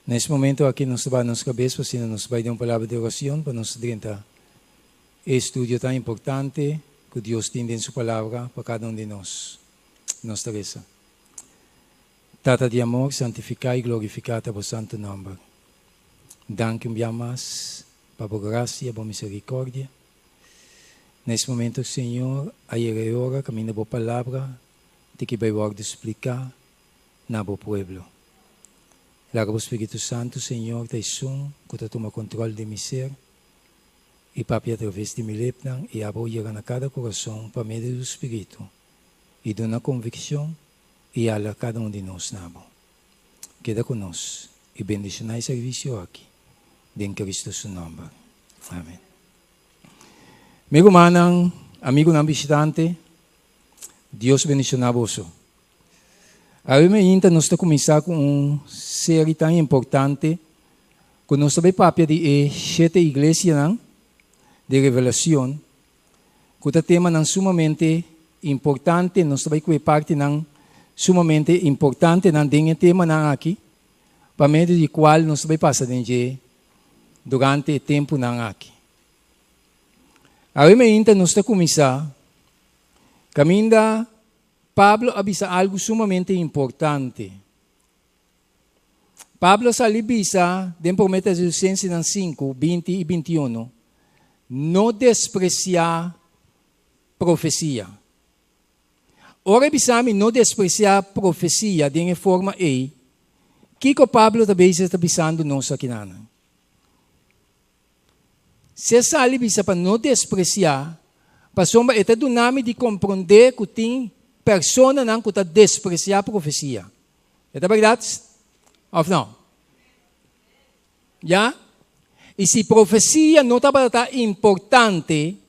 Na es momento aki nos ta baha nos cabes pa asina nos bai den un palabra di oracion pa nos drenta e estudio tan importante cu Dios tin den su palabra pa cada un di nos. Nos ta reza. Tata di amor, santifica y glorifica ta bo santo nomber. Danki un bia mas pa bo gracia, bo misericordia. Na es momento, Señor, a yega e ora caminda bo palabra tin ki bai wordo splica na bo pueblo. Laga bo Spiritu Santu, Señor, ta esun ku ta tuma kontrol di mi ser i papia atraves di mi lepnan i abo yega na kada kurason pa medio di bo Spiritu i duna konvikshon i hala kada un di nos na bo. Keda ku nos i bendishoná e servisio aki den Kristu su nòmber. Amen. Mi rumannan, amigunan bishitante, Dios bendishoná boso. Awe mainta nos ta kuminsá ku un seri tan importante ku nos ta bai papia di e shete iglesianan di Revelacion, ku ta temanan sumamente importante. Nos ta bai ku e partinan sumamente importantenan den e temanan aki, pa medio di kual nos ta bai pasa den dje durante e tempunan aki. Awe mainta nos ta kuminsá kaminda Pablo a bisa algu sumamente importante. Pablo a sali bisa den Promé Tesalonicensenan sinku, 20 i 21, No despresiá profesia. Ora e bisa mi no despresiá profesia den e forma ei, kiko Pablo ta bezig ta bisando nos akinanan? Si e sali bisa pa no despresiá, pasobra e ta duna mi di komprondé ku tin personanan ku ta despresiá profesia. E ta bèrdat òf nò? Ya? I si profesia no tabata ta importante,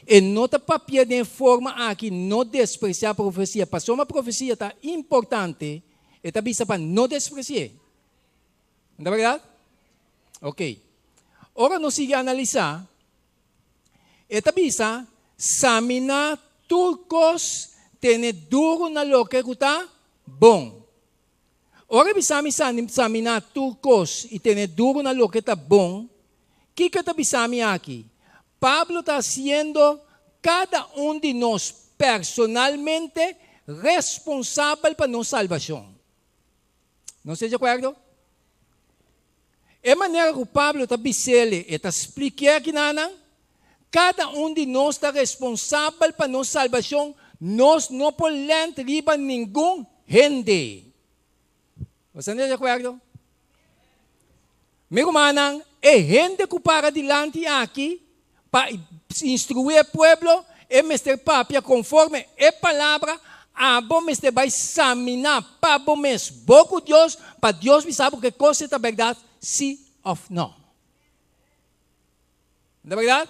e no ta papia den e forma aki, no despresiá profesia. Pasobra profesia ta importante, e ta bisa pa no despresi'é. No ta bèrdat? Ok. Ora nos sigui analisá, e ta bisa, Saminá tur kos, tene duru na loke ku ta bon. Ora e bisa mi saminá tur kos i tene duru na loke ta bon, kiko e ta bisa mi aki? Pablo ta hasiendo kada un di nos personalmente responsabel pa nos salbashon. Nos ta di akuerdo? E manera ku Pablo ta bis'el, e ta splik'é akinanan, kada un di nos ta responsabel pa nos salbashon, nos no por lènt riba ningun hende. Bo ta di akuerdo? Mi rumannan, e hende ku para dilanti aki pa instruí e pueblo, e mester papia konforme e palabra, abo mester bai saminá pa bo mes, bo ku Dios, pa Dios bisa bo ke kos e ta bèrdat, sí òf nò. Ta bèrdat?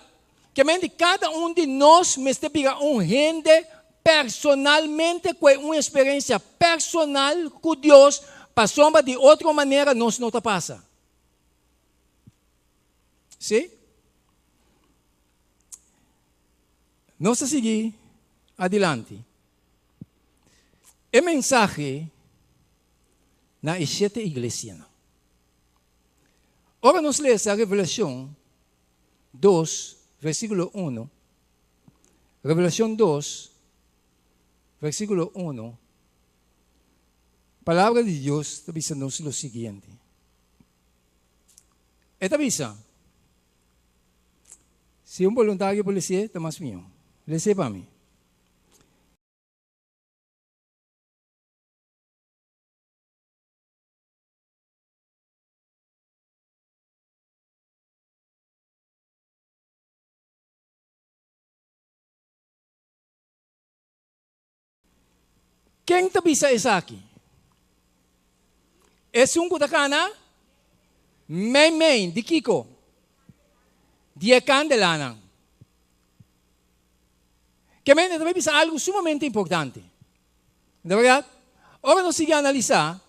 Ke men di kada un di nos mester bira un hende personalmente ku e un eksperensia personal ku Dios, pasobra di otro manera nos no ta pasa. Sí? Nos ta sigui adilanti. E mensahe na e shete iglesianan. Ora nos lesa Revelashon 2, versíkulo 1, Revelashon 2, versíkulo 1, Palabra di Dios ta bisa nos lo siguiente. E ta bisa, Si un boluntario por les'é, ta mas mihó. Les'é pa mi. Ken ta bisa esaki? Esun ku ta kana meimei di kiko? Di e kandelanan. Ke mente ta bai bisa algu sumamente importante. No ta bèrdat? Ora nos sigui analisá,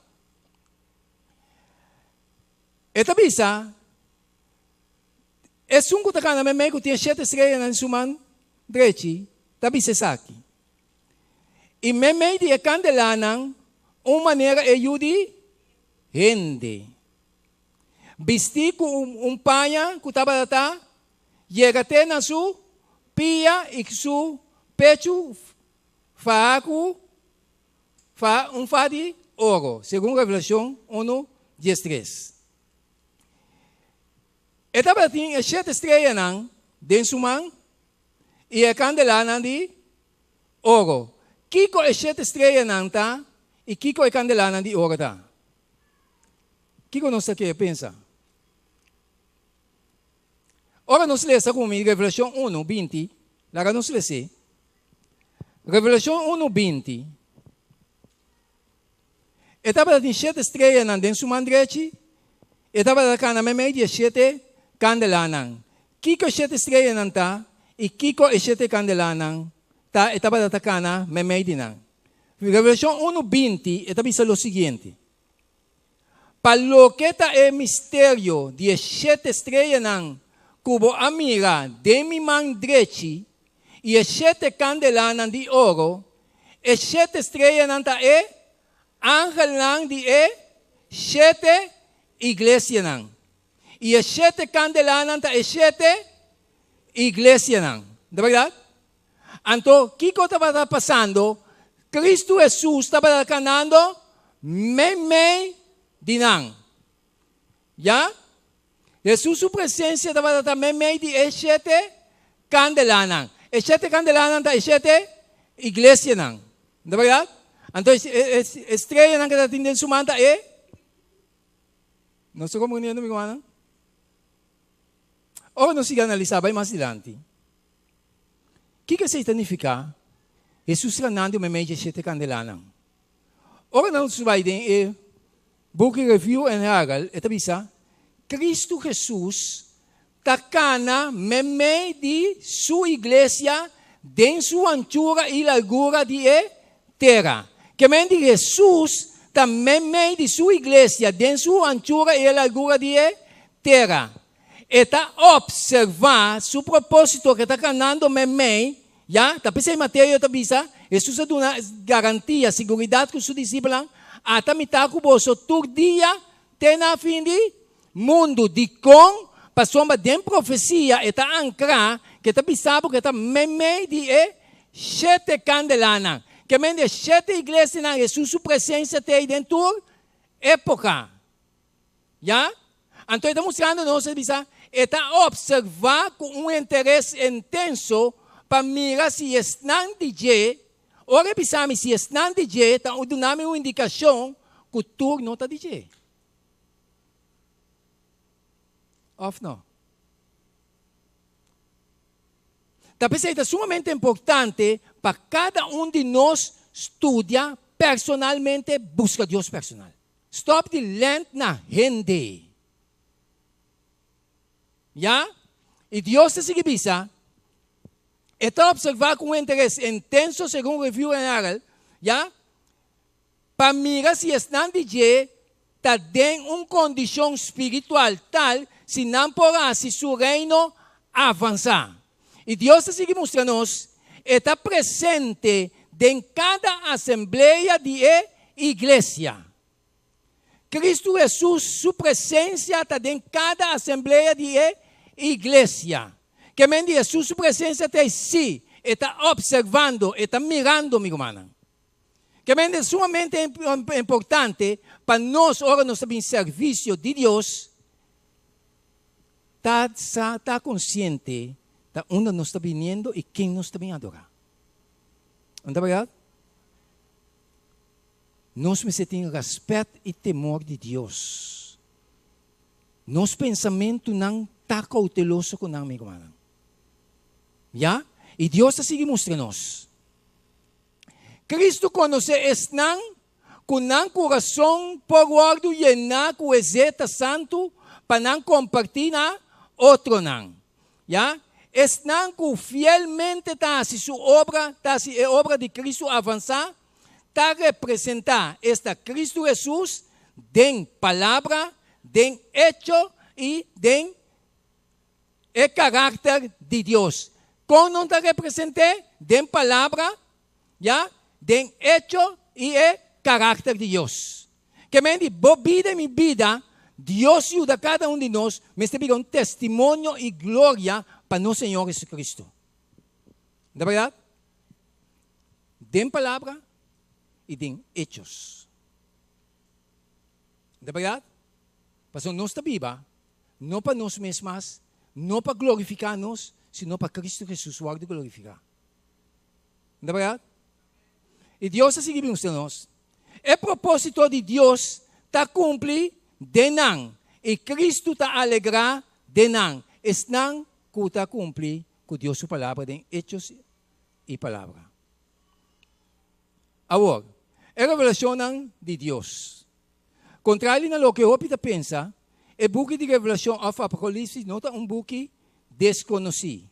e ta bisa, Esun ku ta kana meimei ku tin e shete streanan den su man drechi ta bisa esaki. I meimei di e kandelanan, un manera e yu di. hende. Bistí ku un paña ku tabata ta yega te na su pia i su pechu fahá ku fa un fa di oro, segun Revelashon unu, diestres. E tabatin e shete streanan den su man i e kandelanan di oro. Kiko e shete streanan ta i kiko e kandelanan di oro ta? Kiko nos ta kere pensa? Ora nos lesa ku mi Revelashon unu, 20, laga nos les'é. Revelashon unu, 20. E tabata tin shete streanan den su man drechi, e tabata kana meimei di e shete kandelanan. Kiko e shete streanan ta, i kiko e shete kandelanan ta e tabata ta kana meimei di nan? Revelashon unu, 20, e ta bisa lo siguiente. Pa loke ta e misterio di e shete streanan ku bo a mira den mi man drechi i e shete kandelanan di oro, e shete streanan ta e angelnan di e shete iglesianan, i e shete kandelanan ta e shete iglesianan. Ta bèrdat? Anto, kiko tabata pasando? Kristu Hesus tabata kanando meimei di nan. Ya? Hesus su presensia tabata ta meimei di e shete kandelanan. E shete kandelanan ta e shete iglesianan. No ta bèrdat? Anto, e streanan ku ta tin den su man ta e. Nos ta komprendiendo, mi rumannan? Ora nos sigui analisá bai mas dilanti, kiko esei ta nifiká? Hesus ranando meimei dje shete kandelanan. Ora nos bai den e buki Review and Herald, e ta bisa, Kristu Hesus ta kana meimei di su iglesia den su anchura i largura di e tera. Ke men di Hesus ta meimei di su iglesia den su anchura i e largura di e tera. E ta opservá su propósito ke ta kanando meimei, ya, ta p'esei Mateo ta bisa, Hesus a duna garantia, siguridat ku su disipelnan, Ata mi ta ku boso tur dia te na fin di mundu. Dikon? Pasobra den profesia e ta ankrá ke ta bisa bo ke ta meimei di e shete kandelanan. Ke men di e shete iglesianan Hesus su presensia ta ei den tur époka. Ya? Anto e ta mustrando nos, e bisa, e ta observá ku un interes intenso pa mira si esnan di dje, ora e bisa mi si esnan di dje, ta duna mi un indikashon ku tur no ta di dje. Òf no? Ta p'esei ta sumamente importante pa kada un di nos studia personalmente, buska Dios personal. Stop di lent na hende. Ya? I Dios ta sigui bisa, E ta observá ku un interes intenso, segun Review and Herald, ya, pa mira si esnan di dje ta den un kondishon spiritual tal si nan por hasi su Reino avansá. I Dios ta sigui mustra nos, E ta presente den kada asamblea di e iglesia. Kristu Hesus su presensia ta den kada asamblea di e iglesia. Ke men di Hesus su presensia ta ei? Sí, e ta opservando, e ta mirando, mi rumannan. Ke men ta sumamente importante pa nos ora nos ta bin servisio di Dios, ta sa, ta konsiente ta unda nos ta biniendo i ken nos ta bin adorá. No ta bèrdat? Nos mester tin rèspèt i temor di Dios. Nos pensamentunan ta kouteloso ku nan, mi rumannan. Ya? I Dios ta sigui mustra nos. Cristo conoce esnan cu nan curason por wordo yena cu e zeta santo pa nan comparti na otronan. Ya, esnan cu fielmente ta haci su obra, ta haci e obra di Cristo avansa, ta representa, esta Cristo Jesus, den palabra, den echo y den E karakter di Dios. Kon nan ta represent'é? Den palabra, ya, den echo i e karakter di Dios. Ke men di bo bida i mi bida, Dios yuda kada un di nos mester bira un testimonio i gloria pa nos Señor Jesucristo. No ta bèrdat? Den palabra i den hechos. No ta bèrdat? Pasobra nos ta biba no pa nos mes mas, no pa glorifiká nos, sino pa Cristo Jesus wòrdu glorifiká. No ta bèrdat? I Dios a sigui mustra nos, e propósito di Dios ta kumpli den nan, i Kristu ta alegrá den nan, esnan ku ta kumpli ku Dios su palabra den hechos i palabra. Awor, e revelashonnan di Dios. Kontrali na loke hopi ta pensa, e buki di Revelashon òf Apokalipsis no ta un buki deskonosí.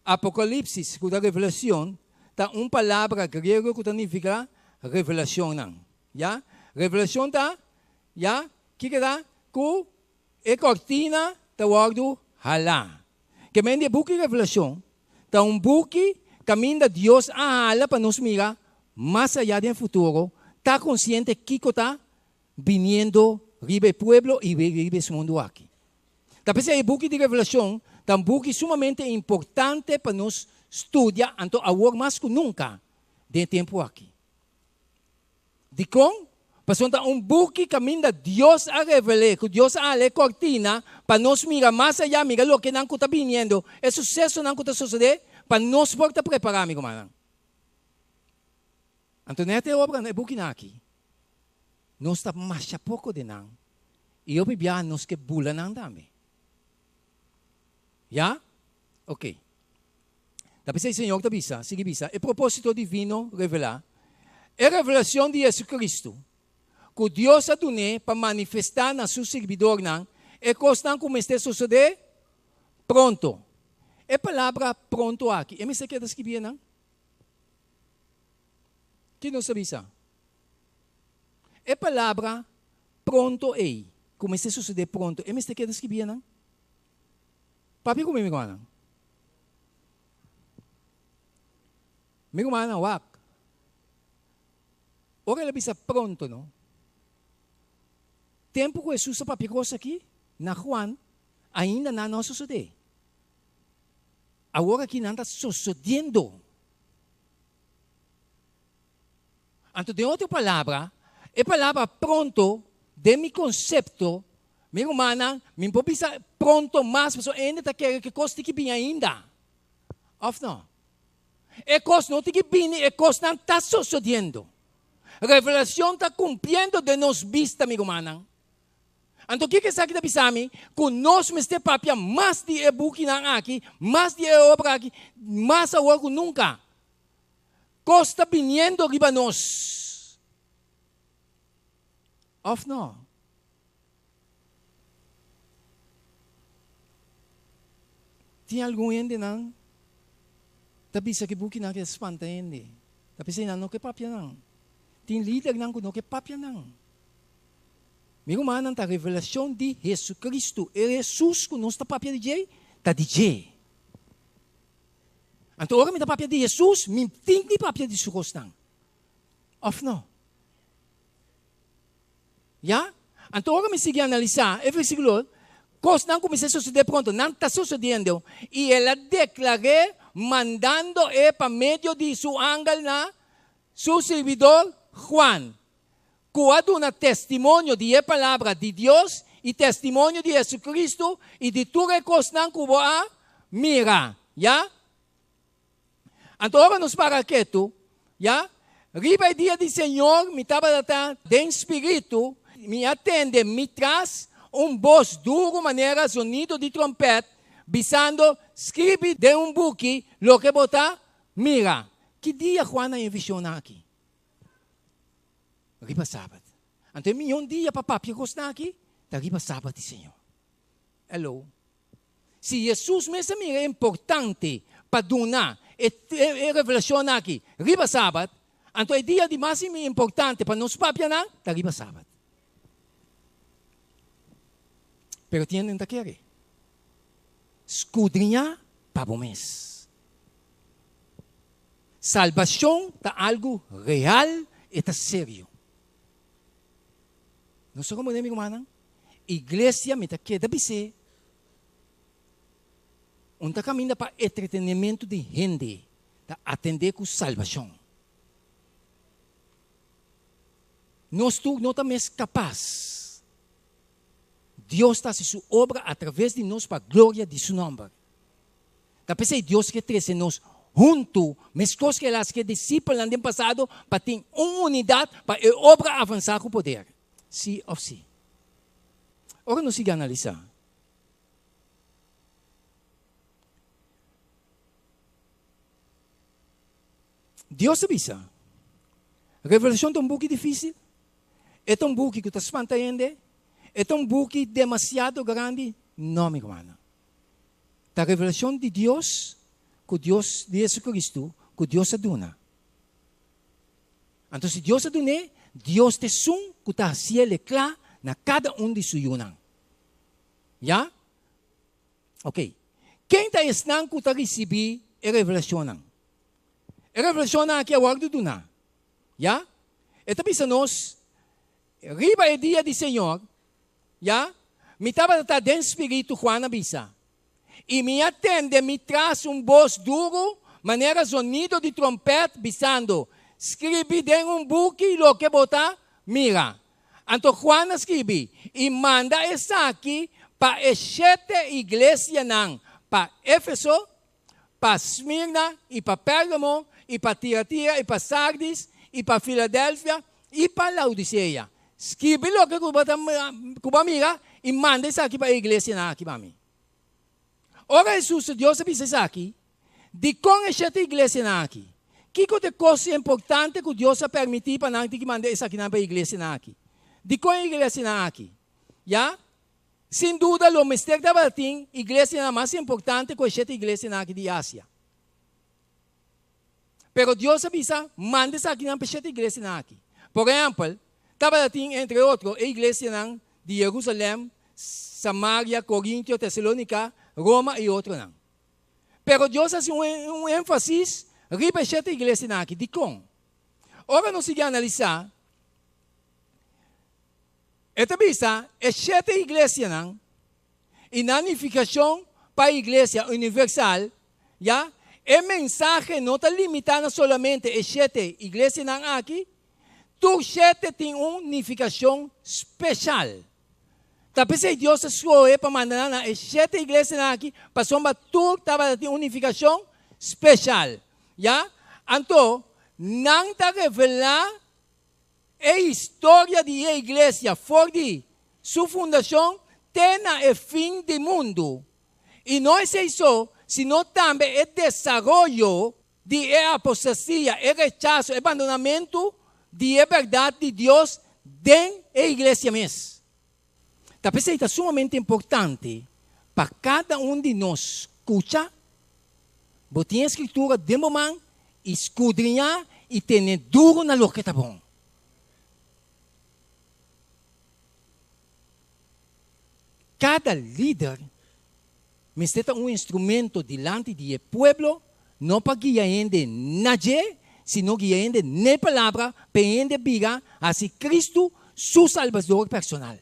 Apokalipsis, ku ta revelashon, ta un palabra griego ku ta nifiká revelashonnan. Ya? Revelashon ta, ya, kiko ta? Ku e kortina ta wòrdu halá. Ke men di e buki Revelashon ta un buki kaminda Dios a hala pa nos mira mas ayá den futuro, ta konsiente kiko ta biniendo riba e pueblo i riba es mundu aki. Ta p'esei e buki di Revelashon ta un buki sumamente importante pa nos studia anto awor mas ku nunka den e tempu aki. Dikon? Pasobra ta un buki kaminda Dios a revel'é, ku Dios a hala e kortina pa nos mira mas ayá, mira lokenan ku ta biniendo, e susesonan ku ta sosodé, pa nos por ta prepará, mi rumannan. Anto nèt e obranan, e bukinan aki, nos ta masha poko den nan i hopi biaha nos ke bula nan tambe. Ya? Oke. Ta p'esei Señor ta bisa, sigui bisa, e propósito divino revelá, e revelashon di Jesucristo, ku Dios a dun'é pa manifestá na su sirbidornan e kosnan ku mester sosodé pronto. E palabra pronto aki, e mester keda skibié nan? Ki nos ta bisa? E palabra pronto ei, ku mester sosodé pronto, e mester keda skibí nan? Papia ku mi, mi rumannan. Mi rumannan, wak. Ora el a bisa pronto, no? Tempu ku Hesus a papia kos aki na Juan, ainda nan no a sosodé. Awor aki nan ta sosodiendo. Anto den otro palabra, e palabra pronto den mi konsepto, mi rumannan, mi por bisa pronto mas pasobra hende ta kere ku e kos tin ki bini ainda. Òf no? E kos no tin ki bini, e kosnan ta sosodiendo. Revelashon ta kumpliendo den nos bista, mi rumannan. Anto kiko esaki ta bisa mi? Ku nos mester papia mas di e bukinan aki, mas di e obra aki, mas awor ku nunka. Kos ta biniendo riba nos. Òf no? Tin algun hendenan ta bisa ku e bukinan aki ta spanta hende. Ta p'esei nan no ke papia nan. Tin lidernan ku no ke papia nan. Mi rumannan, ta revelashon di Hesu-Kristu. E Hesus ku nos ta papia di dje, ta di dje. Anto ora mi ta papia di Hesus, mi tin di papia di su kosnan. Òf no? Ya? Anto ora mi sigui analisá e versíkulo, kosnan kuminsá sosodé pronto, nan ta sosodiendo, i el a deklar'é mandando e pa medio di su angel na su sirbidor Juan, ku a duna testimonio di e palabra di Dios i testimonio di Jesucristo i di tur e kosnan ku bo a mira. Ya? Anto ora nos para ketu, ya, riba e dia di Señor mi tabata ta den spiritu, mi a tende mi tras un bos duru manera zonido di trompèt, bisando, Skribi den un buki loke bo ta mira. Ki dia Juan a haña e vishonnan aki? Riba Sabat. Anto e mihó dia pa papia kosnan aki ta riba Sabat di Señor. Hello. Si Hesus mes a mira e importante pa duna e e revelashonnan aki riba Sabat, anto e dia di mas importante pa nos papia nan ta riba Sabat. Pero tin hende no ta kere. Skudriñá pa bo mes. Salbashon ta algu real, e ta serio. Nos ta komprendé, mi rumannan? Iglesia, mi ta keda bis'é, un ta kaminda pa entretenimiento di hende, ta atendé ku salbashon. Nos tur no ta mes kapas. Dios ta hasi su obra atraves di nos pa gloria di su nòmber. Ta p'esei Dios ke trese nos huntu, meskos ku el a hasi ku e disipelnan den pasado, pa tin un unidat pa e obra avansá ku poder. Sí òf sí? Ora nos sigui analisá, Dios ta bisa, Revelashon ta un buki difísil? E ta un buki ku ta spanta hende? E ta un buki demasiado grandi? No, mi rumannan. Ta revelashon di Dios ku Dios, di Jesucristo, ku Dios a duna. Anto si Dios a dun'é, Dios ta esun ku ta hasiel e kla na kada un di su yunan. Ya? Ok. Ken ta esnan ku ta risibí e revelashonnan? E revelashonnan aki a wòrdu duná. Ya? E ta bisa nos, Riba e dia di Señor, ya, mi tabata ta den spiritu, Juan a bisa, i mi a tende mi tras un bos duru manera zonido di trompèt, bisando, Skribi den un buki loke bo ta mira. Anto Juan a skibi i manda esaki pa e shete iglesianan, pa Éfeso, pa Smirna i pa Pérgamo i pa Tiatira i pa Sardis i pa Filadelfia i pa Laodisea. Skibi loke ku bo ta ku bo a mira i manda esaki pa e iglesianan aki pa mi. Ora Hesus, Dios a bisa esaki, dikon e shete iglesianan aki? Kiko ta e kos importante ku Dios a permití pa nan tin ki manda esakinan pa e iglesianan aki? Dikon e iglesianan aki? Ya, sin duda lo mester tabatin iglesianan mas importante ku e shete iglesianan aki di Asia. Pero Dios a bisa, manda esakinan pa e shete iglesianan aki. Por ehèmpel, tabatin entre otro e iglesianan di Jerusalèm, Samaria, Korintio, Tesalónika, Roma i otronan. Pero Dios a hasi un énfasis riba e shete iglesianan aki. Dikon? Ora nos sigui analisá, e ta bisa e shete iglesianan i nan nifikashon pa e iglesia universal, ya, e mensahe no ta limitá na solamente e shete iglesianan aki, tur shete tin un nifikashon speshal. Ta p'esei Dios a skohe pa manda nan na e shete iglesianan aki, pasobra tur tabata tin un nifikashon speshal. Ya, anto, nan ta revelá E historia di e Iglesia for di su fundashon te na e fin di mundu. I no esei so, sino tambe e desaroyo di e apostasia, e rechaso, e bandonamentu di e bèrdat di Dios den e Iglesia mes. Ta p'esei ta sumamente importante pa kada un di nos skucha, bo tin e Skritura den bo man i skudriñá i tene duru na loke ta bon. Kada lider mester ta un instrumento dilanti di e pueblo, no pa guia hende na dje, sino guia hende n'e Palabra pa e hende bira hasi Kristu su Salbador personal.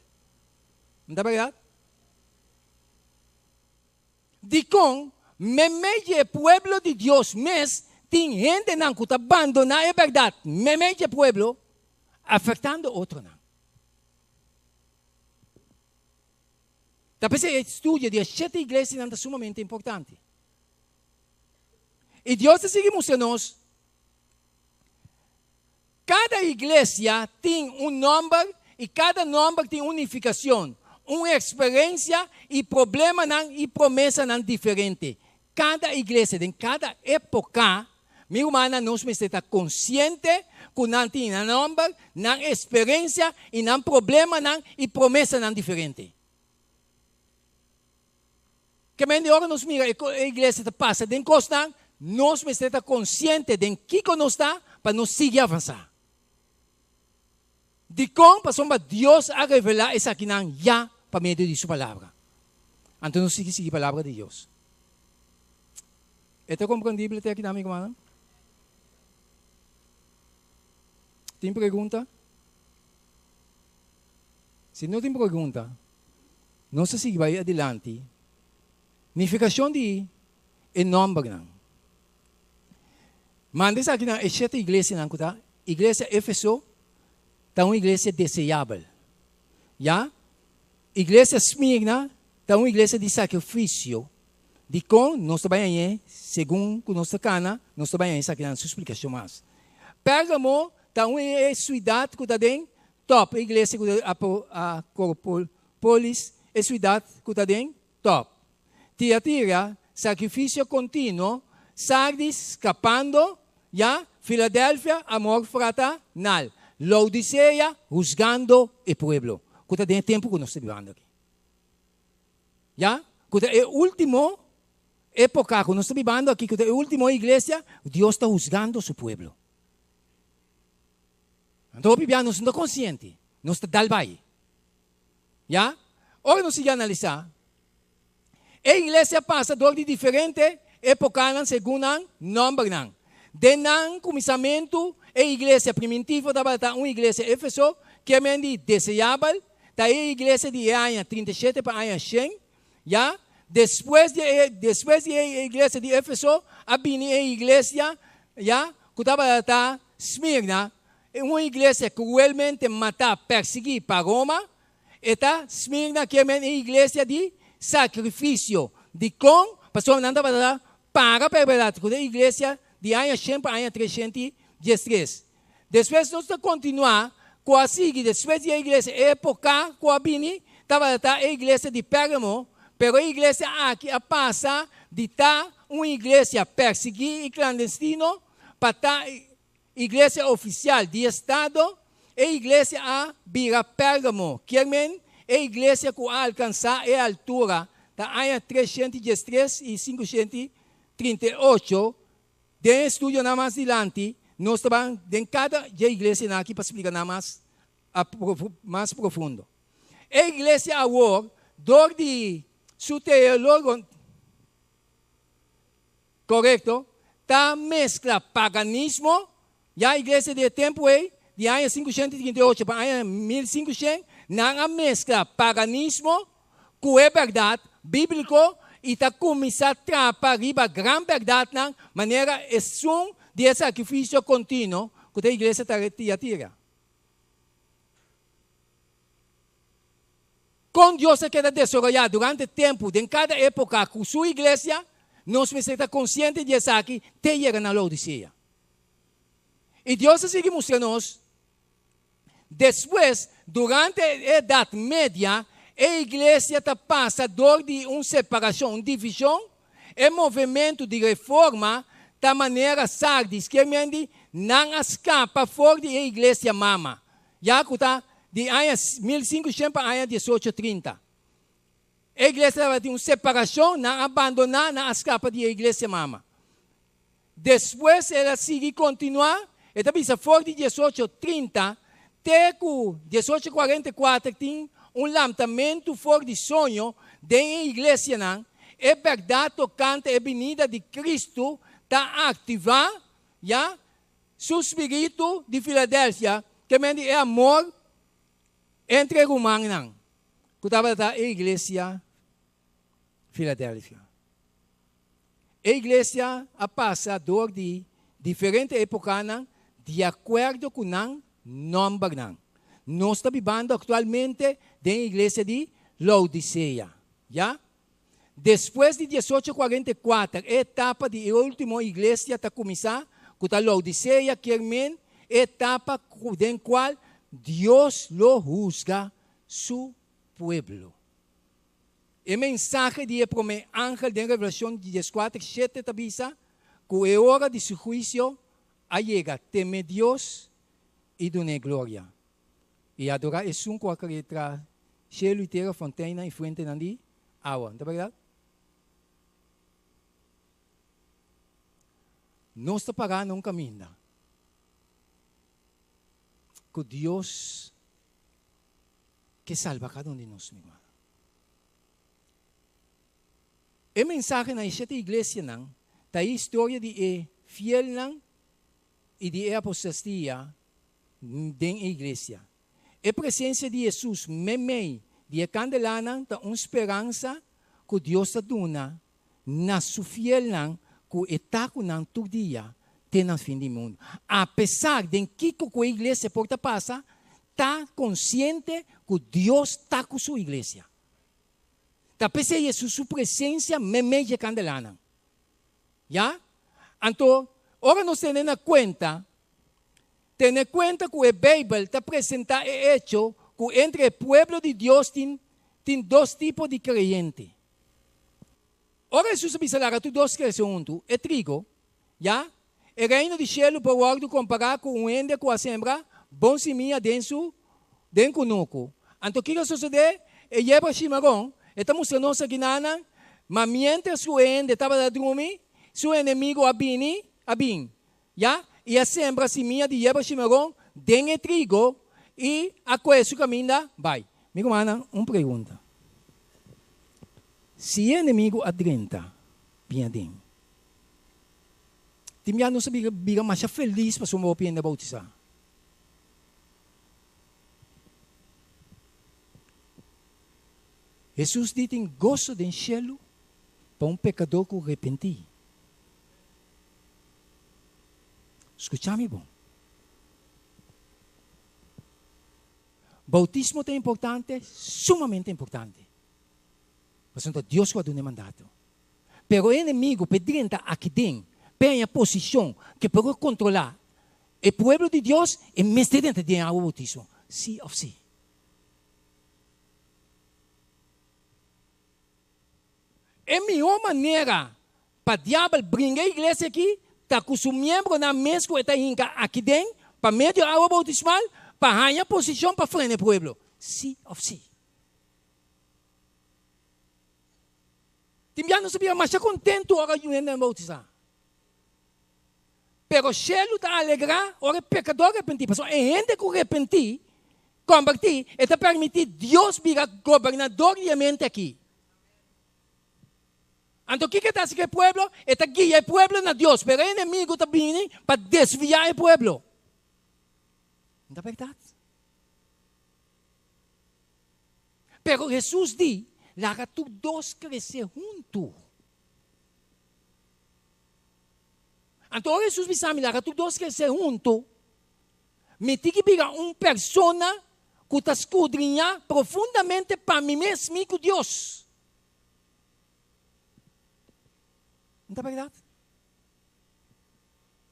No ta bèrdat? Dikon meimei di e pueblo di Dios mes tin hendenan ku ta bandoná e bèrdat meimei di e pueblo, afektando otronan? Ta p'esei e studio di e shete iglesianan ta sumamente importante. I Dios ta sigui mustra nos, kada iglesia tin un nòmber i kada nòmber tin un nifikashon, un eksperensia i problemanan i promesanan diferente. Kada iglesia den kada époka, mi rumannan, nos mester ta konsiente ku nan tin nan nòmber, nan eksperensia i nan problemanan i promesanan diferente. Ke men di ora nos mira e iglesia ta pasa den kosnan, nos mester ta konsiente den kiko nos ta pa nos sigui avansá. Dikon? Pasobra Dios a revelá esakinan ya pa medio di su Palabra. Anto nos sigui sigui Palabra di Dios. E ta komprendibel te akinan, mi rumannan? Tin pregunta? Si no tin pregunta, nos ta sigui bai adilanti. Nifikashon di e nòmbernan. Manda esaki na e shete iglesianan ku ta, Iglesia Efeso ta un iglesia deseabel. Ya? Iglesia Smirna ta un iglesia di sakrifisio. Dikon? Nos ta bai hañ'é segun ku nos ta kana, nos ta bai haña esakinan su splikashon mas. Pérgamo ta un e siudat ku ta den tòp, e iglesia ku ta Acropolis, e siudat ku ta den tòp. Tiatira, sakrifisio kontinuo, Sardis, skapando, ya, Filadelfia, amor fraternal, Laodisea, husgando e pueblo, ku ta den e tempu ku nos ta bibando aki. Ya, ku ta e último époka ku nos ta bibando aki, ku ta e último iglesia, Dios ta husgando su pueblo. Anto hopi bia nos no ta konsiente, nos ta dal bai. Ya, ora nos sigui analisá, e iglesia pasa dor di diferente épokanan segun nan nòmbernan. Den nan kuminsamentu, e iglesia primitivo tabata un iglesia Éfeso, ke men di deseabel, ta e iglesia di e aña 37 pa aña 100. Ya, despues di e despues di e iglesia di Éfeso a bini e iglesia, ya, ku tabata Smirna, un iglesia kruelmente matá, persiguí pa Roma. E ta Smirna ke men e iglesia di sakrifisio. Dikon? Pasobra nan tabata para pa e bèrdat ku ta e iglesia di aña shen pa aña 313. Despues nos ta kontinuá ku a sigui despues di e iglesia e epoka ku a bini tabata ta e iglesia di Pérgamo, pero e iglesia aki a pasa di ta un iglesia persiguí i klandestino pa ta Iglesia ofisial di estado, e iglesia a bira Pérgamo, kier men e iglesia ku a alkansá e altura ta aña 313 i 538. Den e estudionan mas dilanti nos ta ban den kada dje iglesianan aki pa splika nan mas mas profundo. E iglesia awor dor di su teologo Korekto, ta meskla paganismo, ya iglesia di e tempu ei, di aña 538 pa aña 1500, nan a meskla paganismo ku e bèrdat bíbliko i ta kuminsá trapa riba gran bèrdatnan manera esun di e sakrifisio kontinuo ku ta iglesia ta Tiatira. Kon Dios a keda desaroyá durante tempu den kada époka ku su iglesia, nos mester ta konsiente di esaki te yega na Laodisea. I Dios a sigui mustra nos despues, durante e Edat Media, e iglesia ta pasa dor di un separashon, un divishon, e movementu di reforma ta manera Sardis, kier men di nan a skapa for di e iglesia mama. Ya ku ta di aña 1500 pa aña 1830. E iglesia tabatin un separashon, nan a bandoná, nan a skapa di e iglesia mama. Despues el a sigui kontinuá, e ta bisa for di 1830 te ku 1844 tin un lantamentu for di soño den e iglesianan, e bèrdat tokante e binida di Kristu ta aktivá, ya, Su spiritu di Filadelfia ke men di e amor entre rumannan ku tabata e iglesia Filadelfia. E iglesia a pasa dor di diferente epokanan di akuerdo ku nan nòmbernan. Nos ta bibando aktualmente den e iglesia di Laodisea, ya. Despues di 1844 e etapa di e ultimo iglesia ta kuminsá, ku ta Laodisea, kier men e etapa den kual Dios lo husga su pueblo. E mensahe di e promé angel den Revelashon 14:7 ta bisa ku e ora di su huisio a yega, teme Dios i dun'é gloria. I adorá esun ku a krea tra shelu i tera, fonteinnan i fuentenan di awa. No ta bèrdat? Nos ta pará na un kaminda ku Dios ke salba kada un di nos, mi rumannan. E mensahe na e shete iglesianan ta e historia di e fielnan i di e apostastia den e iglesia. E presensia di Hesus meimei di e kandelanan ta un speransa ku Dios ta duna na su fielnan ku e ta ku nan tur dia te na fin di mundu. Apesar den kiko ku e iglesia por ta pasa, ta konsiente ku Dios ta ku su iglesia. Ta p'esei Hesus su presensia meimei di e kandelanan. Ya? Anto, ora nos tene na kuenta, tene kuenta ku e Beibel ta presentá e echo ku entre e pueblo di Dios tin tin dos tipo di kreyente. Ora Hesus a bisa laga tur dos krese huntu, e trigo, ya, e Reino di shelu por wòrdu kompará ku un hende ku a sembra bon simia den su den kunuku. Anto kiko a sosodé? E yerba shimaron, e ta mustra nos aki nanan, ma miéntras ku e hende tabata drumi, su enemigu a bini, a bin, ya, i a sembra simia di yerba shimaron den e trigo i a kohe su kaminda bai. Mi rumannan, un pregunta. Si e enemigu a drenta bin aden, tin bia nos a bira masha felis pasobra hopi hende a bautisá. Hesus di tin goso den shelu pa un pekadó ku repentí. Skucha mi bon. Boutismo ta importante? Sumamente importante. Pasobra ta Dios ku a duna e mandato. Pero e enemigu p'e drenta aki den, p'e haña posishon ke por kontrolá e pueblo di Dios, e mester drenta den awa boutismo, sí òf sí. E mihó manera pa diabel bringa e iglesia aki ta ku su miembronan mes ku e ta hinka aki den pa medio awa boutismal pa haña posishon pa frena e pueblo. Sí òf sí. Tin bia nos ta bira masha kontentu ora yu hendenan boutisá. Pero shelu ta alegrá ora e pekadó repentí, pasobra e hende ku repentí, kombertí, e ta permití Dios bira gobernador di e mente akí. Anto kiko e ta hasi ku e pueblo? E ta guia e pueblo na Dios, pero e enemigu ta bini pa desviá e pueblo. No ta bèrdat? Pero Hesus di, Laga tur dos krese huntu. Anto ora Hesus bisa mi laga tur dos krese huntu, mi tin ki bira un persona ku ta skudriñá profundamente pa mi mes, mi ku Dios. No ta bèrdat?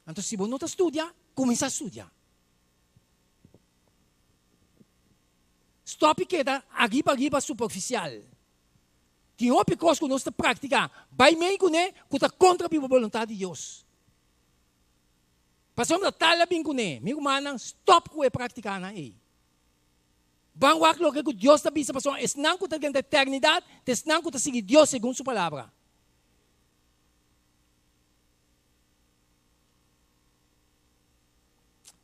Anto si bo no ta studia, kuminsá studia. Stòp i keda ariba ariba superfisial. Tin hopi kos ku nos ta praktiká bai mei kuné ku ta kontra biba boluntat di Dios. Pasobra tal a bin kuné, mi rumannan, stòp ku e praktikanan ei. Ban wak loke ku Dios ta bisa pasobra esnan ku ta drenta eternidat ta esnan ku ta sigui Dios segun su palabra.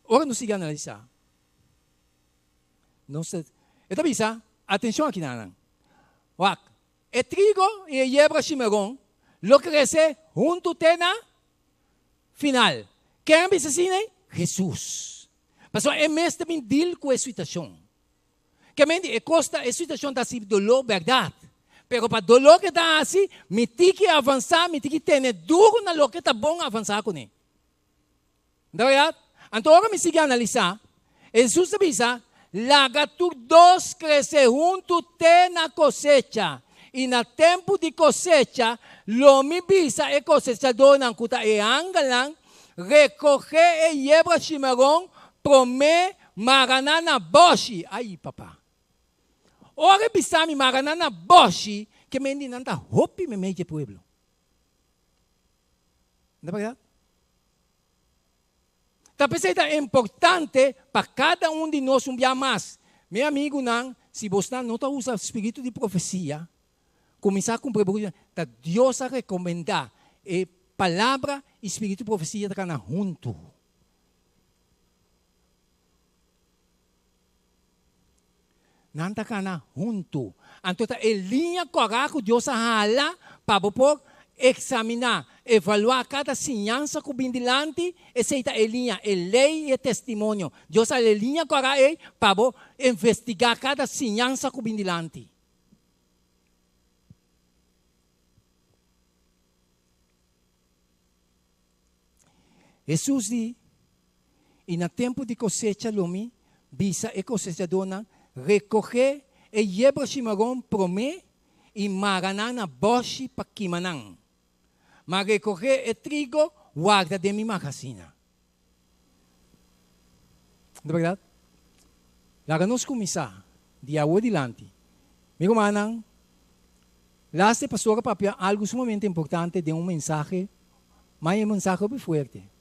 Ora nos sigui analisá. Nos ta, e ta bisa, atencion aki nan. Wak, e trigo i e yebra shimeron lo crece huntu te na final. Ken a bisa asina ei? Jesus. Pasobra e mes ta bin deal cu e situacion. Ke men di e cos ta, e situacion ta haci dolor berdad. Pero pa dolor ke ta haci, mi tin ki avansa, mi tin ki tene duro na loke ta bon avansa cune. Ta berdad? Anto ora mi sigui analisá, Hesus ta bisa, Laga tur dos krese huntu te na kosecha, i na tempu di kosecha lo mi bisa e kosechadónan ku ta e angelnan, Rekohé e yebra shimaron promé mara nan na bòshi. Ai, papa! Ora e bisa mi mara nan na bòshi, ke men di nan ta hopi meimei dje pueblo. Ta berdad? Ta p'esei ta importante pa kada un di nos un bia mas. Mi amigunan, si bosnan no ta usa spiritu di profesia, kuminsá kumpra buki ta Dios a rekomendá e palabra i spiritu di profesia ta kana huntu. Nan ta kana huntu. Anto ta e liña kòrá ku Dios a hala pa bo por Eksaminá, evaluá kada siñansa ku bin dilanti, esei ta e liña, e lei i e testimonio. Dios a e liña kòrá ei pa bo investigá kada siñansa ku bin dilanti. Hesus di, I na tempu di kosecha lo mi bisa e kosechadónan, Rekohé e yebra shimaron promé i mara nan na bòshi pa kima nan. Ma rekohé e trigo warda den mi magasina. No ta bèrdat? Laga nos kuminsá di awor dilanti. Mi rumannan, laatste pastor a papia algu sumamente importante den un mensahe, ma e mensahe hopi fuerte.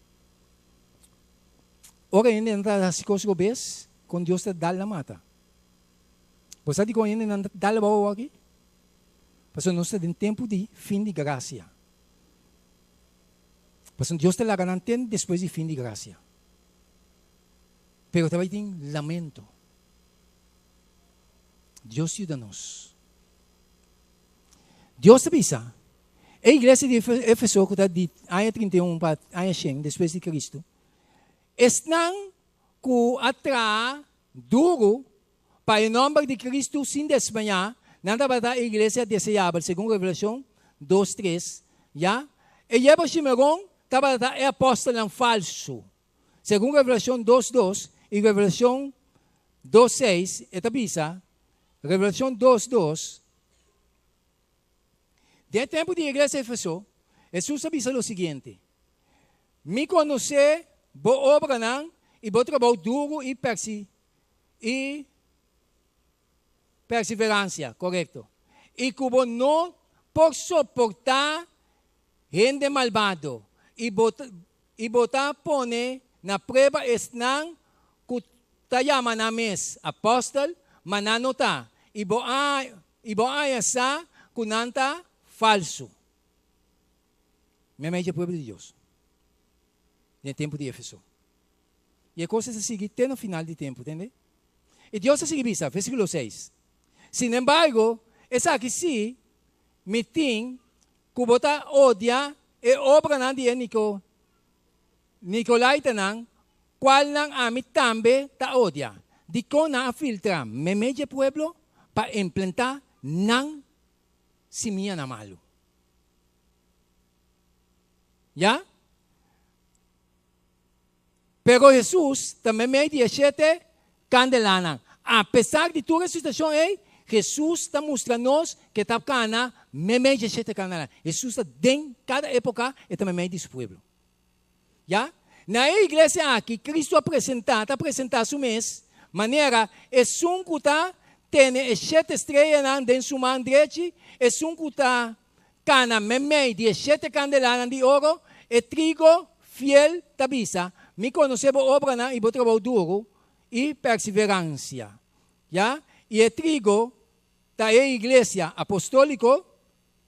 Ora hende ta hasi kos robes, kon Dios ta dal nan mata. Bo sa dikon hendenan ta dal abou awor aki? Pasobra nos ta den tempu di fin di grasia. Pasobra Dios ta laga nan ten despues di fin di grasia. Pero ta bai tin lamento. Dios yuda nos. Dios ta bisa, e iglesia di Efeso ku ta di aña 31 pa aña 100 despues di Kristu, esnan ku a traha duru pa e nòmber di Kristu sin desmañá, nan tabata e iglesia deseabel, segun Revelashon dos, tres, ya. E yerba shimeron tabata e apòstelnan falsu, segun Revelashon dos, dos i Revelashon dos, seis, e ta bisa, Revelashon dos, dos, Den e tempu di e iglesia Efeso, Hesus a bisa lo siguiente, Mi konosé bo obranan i bo trabou duru i persi i perseveransia, korekto, i ku bo no por soportá hende malbado i bo i bo ta pone na prueba esnan ku ta yama nan mes apòstel, ma nan no ta, i bo a i bo a haña sa ku nan ta falsu. Meimei dje pueblo di Dios den tempu di Efeso. I e kos ta sigui te na final di tempu, tende? I Dios ta sigui bisa, versíkulo seis, Sinembargo, esaki sí mi tin ku bo ta odia e obranan di e Niko, Nikolaitanan, kualnan ami tambe ta odia. Dikon nan a filtra meimei dje pueblo pa implantá nan simianan malu? Ya? Pero Hesus ta meimei di e shete kandelanan. Apesar di tur e situashon ei, Hesus ta mustra nos ku e ta kana meimei di e shete kandelanan. Hesus ta den kada époka, e ta meimei di su pueblo. Ya? Na e iglesia aki, Kristu a presentá, ta presentá su mes manera esun ku ta tene e shete streanan den su man drechi, esun ku ta Kana meimei di e shete kandelanan di oro, e trigo fiel ta bisa, Mi konosé bo obranan i bo trabou duru i perseveransia. Ya, i e trigo ta e iglesia apostóliko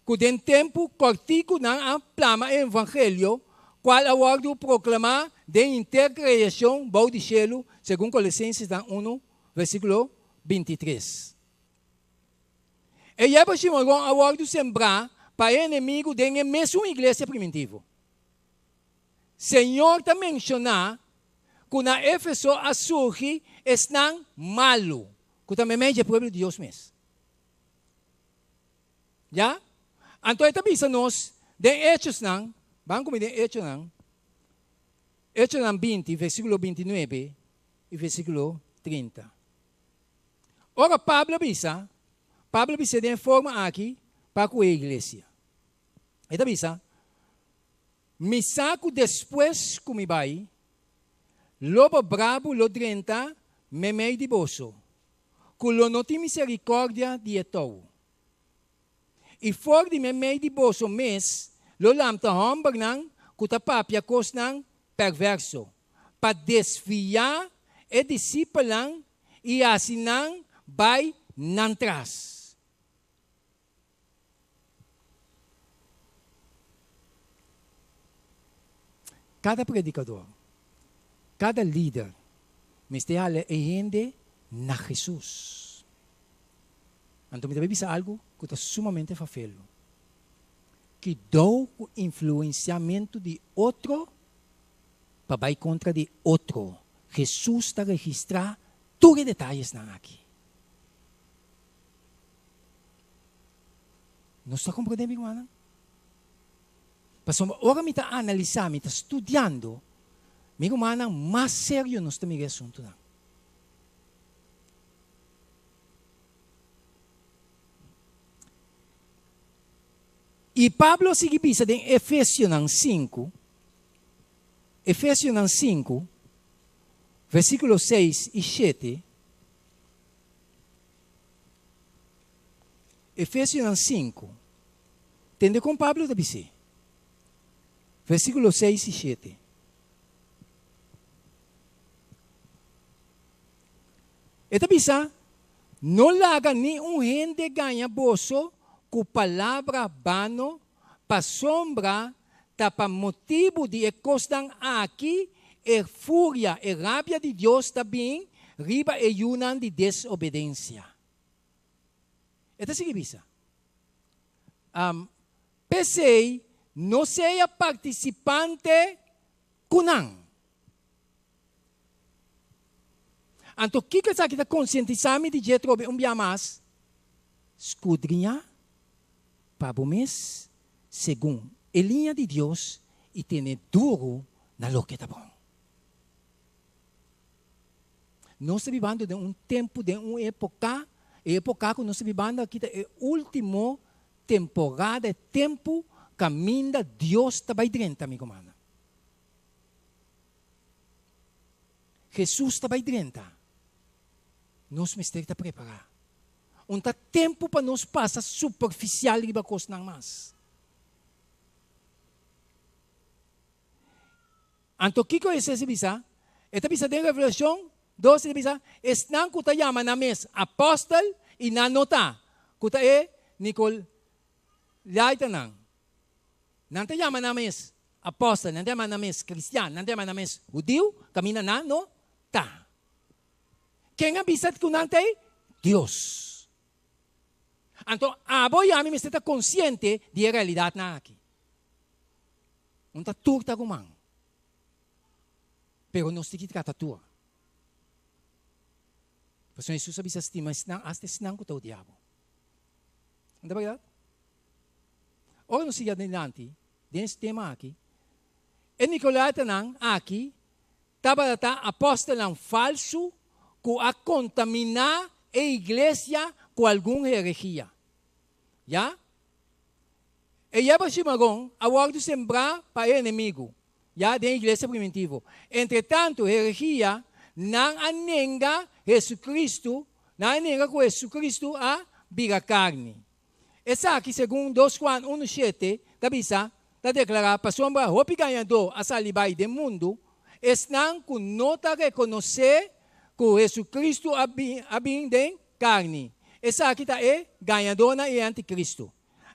ku den tempu kòrtiku nan a plama e evangelio, kual a wòrdu proklamá den henter kreashon bou di shelu, segun Kolosensesnan unu, versíkulo 23. E yerba shimaron a wòrdu sembrá pa e enemigu den e mesun iglesia primitivo. Señor ta menshoná ku na Efeso a surgi esnan malu, ku ta meimei dje pueblo di Dios mes. Ya? Anto e ta bisa nos den Hechosnan, ban ku mi den Hechonan, Hechonan 20, versíkulo 29 i versíkulo 30. Ora Pablo bisa, Pablo bis'é den e forma aki pa ku e iglesia. E ta bisa, Mi sa ku despues ku mi bai, lobo brabu lo drenta meimei di boso, ku lo no tin miserikòrdia di e tou. I for di meimei di boso mes lo lamta hòmbernan ku ta papia kosnan pèrvèrso, pa desviá e disipelnan i hasi nan bai nan tras. Kada predikador, kada lider mester hala e hende na Hesus. Anto mi ta bai bisa algu ku ta sumamente fafelu. Kidou ku influensiamentu di otro pa bai kontra di otro. Hesus ta registrá tur e detayesnan aki. Nos ta komprendé, mi rumannan? Pasobra ora mi ta analisá, mi ta studiando, mi rumannan, mas serio nos ta mira e asuntunan. I Pablo a sigui bisa den Efesionan sinku, Efesionan sinku, versíkulo seis i shete, Efesionan sinku, tende kon Pablo ta bis'é, versíkulo seis i shete. E ta bisa, No laga ni un hende gaña boso ku palabra bano, pasobra ta pa motibu di e kosnan aki e furia, e rabia di Dios ta bin riba e yunan di desobedensia. E ta sigui bisa, P'esei no sea partisipante ku nan. Anto kiko esaki ta konsientisá mi di dje trobe un bia mas? Skudriñá pa bo mes segun e liña di Dios i tene duru na loke ta bon. Nos ta bibando den un tempu, den un époka, e époka ku nos ta bibando aki ta e último temporada, e tempu kaminda Dios ta bai drenta, mi rumannan. Hesus ta bai drenta. Nos mester ta prepará. Un ta tempu pa nos pasa superfisial riba kosnan mas. Anto kiko Hesus a bisa? E ta bisa den Revelashon 2, e ta bisa, Esnan ku ta yama nan mes apòstel i nan no ta, ku ta e Nikolaitanan. Nan ta yama nan mes apòstel, nan ta yama nan mes kristian, nan ta yama nan mes hudiu, kaminda nan no ta. Ken a bisa ku nan ta ei? Dios. Anto abo i ami mester ta konsiente di e realidatnan aki. Un ta tur ta ruman, pero nos tin ki trata tur. Pasobra Hesus a bisa stima esnan, asta esnan ku ta odia bo. No ta bèrdat? Ora nos sigui adelante den es tema aki, e Nicolaitanan aki tabata ta apòstelnan falsu ku a kontaminá e iglesia ku algun heregia. Ya. E yerba shimaron a wòrdu sembrá pa e enemigu, ya, den e iglesia primitivo. Entretantu, heregia, nan a nenga Hesukristu, nan a nenga ku Hesukristu a bira karni. Esaki, segun Dos Juan unu shete ta bisa, ta deklará, Pasobra hopi gañadó a sali bai den mundu, esnan ku no ta rekonosé ku Hesukristu a bin den karni. Esaki ta e gañadónan i e antikristu.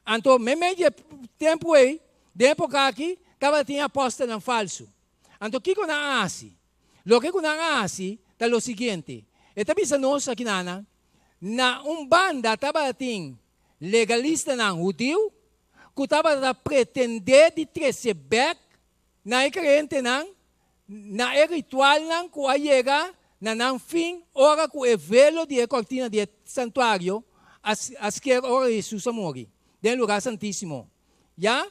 Anto, meimei di e tempu ei, den époka aki, tabatin apòstelnan falsu. Anto, kiko nan a hasi? Loke ku nan a hasi ta lo siguiente, e ta bisa nos akinanan, Na un banda tabatin legalistanan hudiu ku tabata pretendé di trese bèk na e kreyentenan na e ritualnan ku a yega na nan fin ora ku e velo di e kortina di e santuario a sker ora Hesus a muri den e Lugá Santísimo, ya,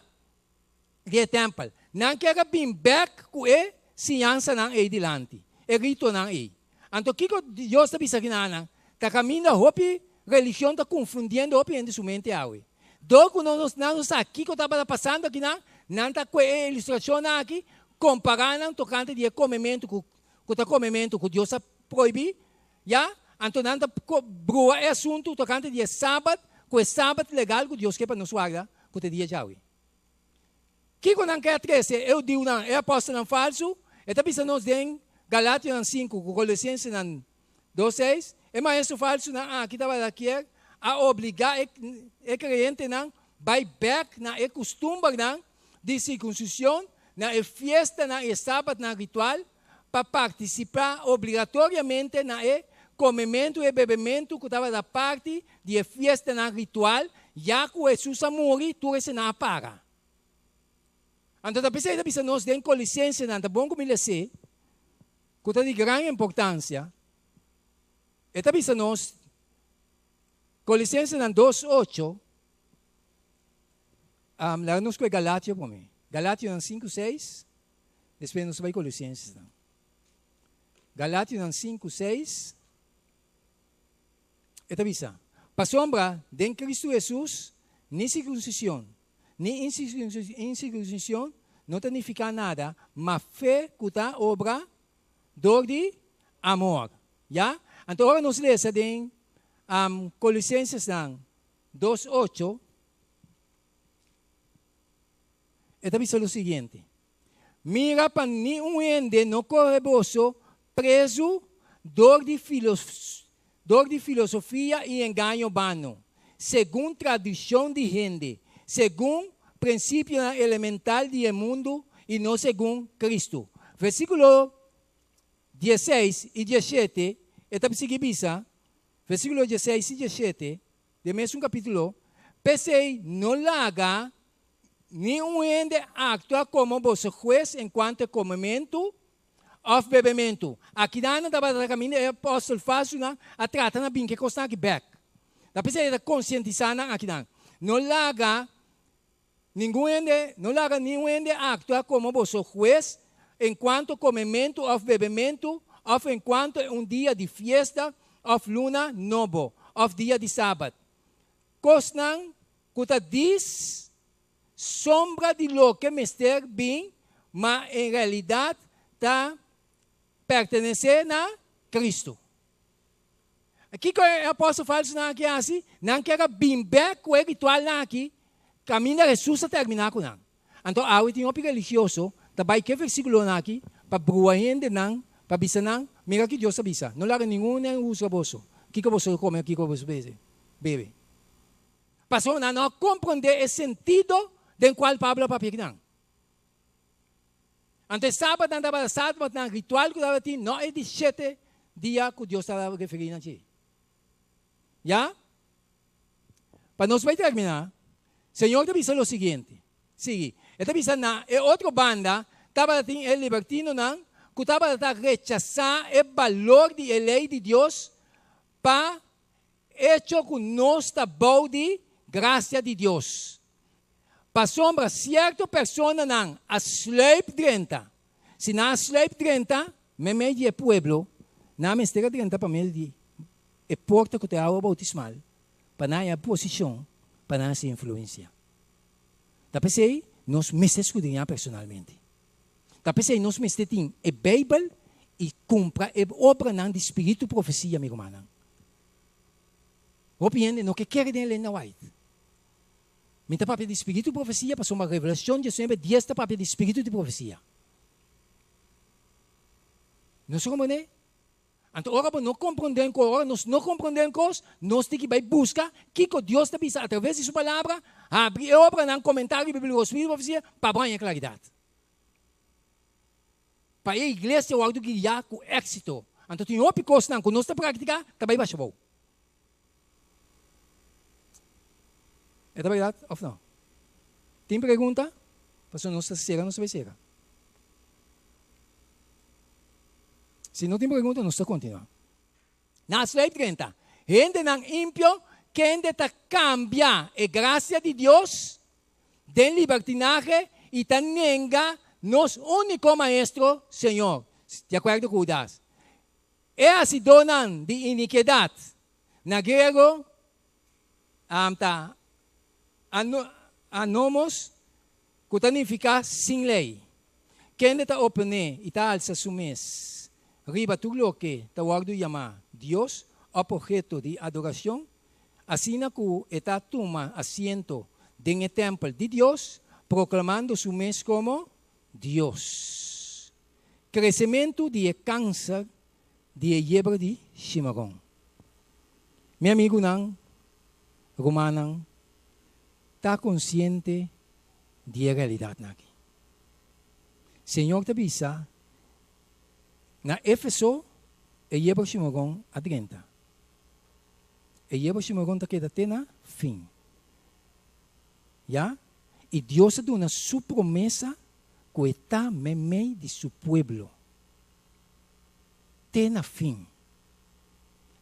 di e tèmpel. Nan kier a bin bèk ku e siñansanan ei dilanti, e ritonan ei. Anto kiko Dios ta bisa aki na nan? Ta kaminda hopi religion ta konfundiendo hopi hende su mente awe. Dor ku nos nan no sa kiko tabata pasando aki nan, nan ta kue e ilustrashonnan aki, kompará nan tokante di e komementu ku ku ta komementu ku Dios a prohibí, ya, anto nan ta brua e asuntu tokante di e sabat ku e sabat legal ku Dios ke pa nos warda ku ta dia djawe. Kiko nan ke a trese e hudiunan, e apòstelnan falsu? E ta bisa nos den Galationan sinku ku Kolosensenan dos seis, e maestro falsunan aki tabata kier a obligá e kreyentenan bai bèk na e kustumbernan di sirkunsishon, na e fiestanan i e sabatnan ritual, pa partisipá obligatoriamente na e komementu i e bebementu ku tabata parti di e fiestanan ritual, ya ku Hesus a muri, tur eseinan a para. Anto ta p'esei ta bisa nos den Colisensenan, ta bon ku mi les'é, ku ta di gran importansia. E ta bisa nos, Colisensenan dos ocho, laga nos kue Galatio promé. Galationan sinku seis, despues nos ta bai Colisensenan. Galationan sinku seis, e ta bisa, Pasobra den Cristo Hesus ni sirkunsishon ni insirkunsishon no ta nifiká nada, ma fe ku ta obra dor di amor. Ya? Anto ora nos lesa den Kolosensesnan dos ocho, e ta bisa lo siguiente, Mira pa ni un hende no kore boso prezu dor di dor di filosofia i engaño bano, segun tradishon di hende, segun prinsipionan elemental di e mundu i no segun Kristu. Versíkulo diesseis i diesshete, e ta sigui bisa, versíkulo diesseis i diesshete den mesun kapítulo, P'esei no laga Ni un hende aktua komo boso hues en kuanto e komementu òf bebementu. Akinan nan tabata ta kaminda e apòstel falsunan a trata na bin ku e kosnan aki bèk. Ta p'esei e ta konsientisá nan akinan, No laga ningun hende, no laga ni un hende aktua komo boso hues en kuanto komementu òf bebementu òf en kuanto un dia di fiesta òf luna nobo òf dia di sabat. Kosnan ku ta dis sombra di loke mester bin, ma en realidat ta pertenesé na Kristu. Kiko e apòstel falsunan aki a hasi? Nan kier a bin bèk ku e ritualnan aki kaminda Hesus a terminá ku nan. Anto awe tin hopi religioso ta bai ku e versíkulonan aki pa brua hendenan, pa bisa nan, Mira ki Dios a bisa, No laga ningun hende husga boso, kiko boso kome o kiko boso bebe. Pasobra nan no a komprondé e sentido den kual Pablo a papia kinan. Anto e sabatnan tabata sabatnan ritual ku tabatin, no e di shete dia ku Dios tabata referí na dje. Ya? Pa nos bai terminá, Señor ta bisa lo siguiente, sigui, E ta bisa na e otro banda tabatin e libertinonan ku tabata ta rechasá e balor di e lei di Dios pa echo ku nos ta bou di grasia di Dios. Pasobra sierto personanan a sluip drenta. Si nan a sluip drenta meimei di e pueblo, nan mester a drenta pa medio di e porta ku ta e awa boutismal pa nan haña posishon pa nan hasi influensia. Ta p'esei nos mester skudriñá personalmente. Ta p'esei nos mester tin e Beibel i kumpra e obranan di spiritu profesia, mi rumannan. Hopi hende no ke kere den Elena White. Mi ta papia di spiritu profesia pasobra Revelashon diesnuebe dies ta papia di spiritu di profesia. Nos a komprendé? Anto ora bo no komprondé un kos, ora nos no komprondé un kos, nos tin ki bai buska kiko Dios ta bisa atraves di su Palabra, habri e obranan, komentario bíbliko, spiritu di profesia, pa bo haña klaridat. Pa e iglesia wòrdu guiá ku éksito. Anto tin hopi kosnan ku nos ta praktiká ta bai basha bou. E ta bèrdat òf no? Tin pregunta? Pasobra nos ta sera, nos ta bai sera. Si no tin pregunta, nos ta kontinuá. Na slide 30, hendenan impio kende ta kambia e grasia di Dios den libertinahe i ta nenga nos úniko Maestro, Señor. Di akuerdo ku Hudas, e hasidónan di inikedat, na griego ta anomos, ku ta nifiká sin lei. Kende ta oponé i ta alsa su mes riba tur loke ta wòrdu yamá Dios òf obheto di adorashon, asina ku e ta tuma asiento den e tèmpel di Dios, proklamando su mes komo Dios. Kresementu di e kanser di e yebra di shimaron. Mi amigunan, rumannan, ta konsiente di e realidatnan aki. Señor ta bisa, Na Efeso e yebra shimaron a drenta. E yebra shimaron ta keda te na fin. Ya? I Dios a duna su promesa. ku e ta meimei di su pueblo te na fin.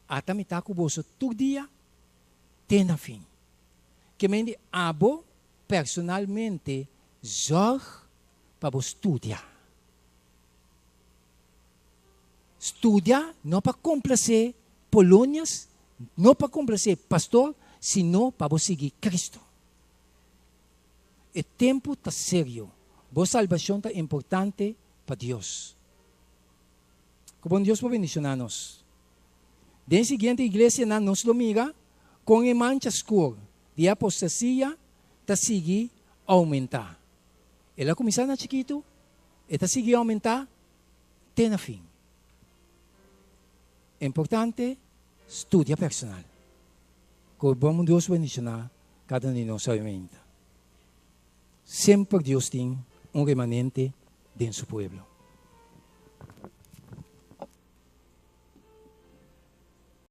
Ata mi ta ku boso tur dia te na fin. Ke men di abo personalmente zòrg pa bo studia. Studia no pa komplasé Polonias, no pa komplasé pastor, sino pa bo sigui Cristo. E tempu ta serio. Bo salbashon ta importante pa Dios. Ku bon Dios por bendishoná nos. Den siguiente iglesianan nos lo mira kon e mancha skur di e apostasia ta sigui oumentá. El a kuminsá na chikitu, e ta sigui oumentá te na fin. Importante, studia personal. Ku bon Dios bendishoná kada un di nos awe. Semper Dios tin un remanente den su pueblo.